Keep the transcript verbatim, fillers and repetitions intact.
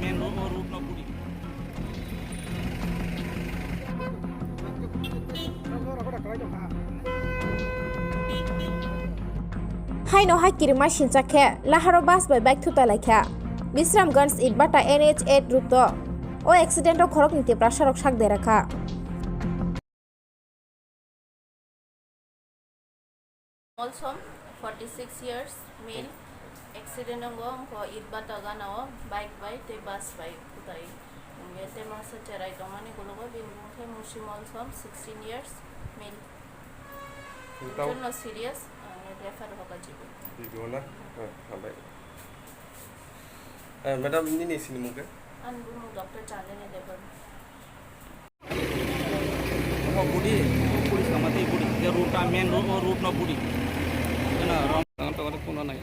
Main road, o road no puri. Haino hai kirima sinchak khe laharo bus bai bike thuta lai kha. Bisramganj Itbata N H eight route o. O accident o khoroknwi Tiprasa rok sak dera kha. Molsom, forty six years, male, accident wngo, wngkha Itbata gana o bike bai tei bus bai kutai. Wngya tei masa cherai tongmani gulugo, bini bumung khe Musi Molsom, sixteen years, male. Tei tao? Jotono serious, uh, refer hoka jibo. Jibo na? Hmm. Eh, hambai. Eh, madam, nini sinimung khe? Ani bumung Doctor Chandani Debbarma. Omo budi, police kama tei budi, je road ta main road, o road no budi. Jena wrong. Tang tang tang kono nai.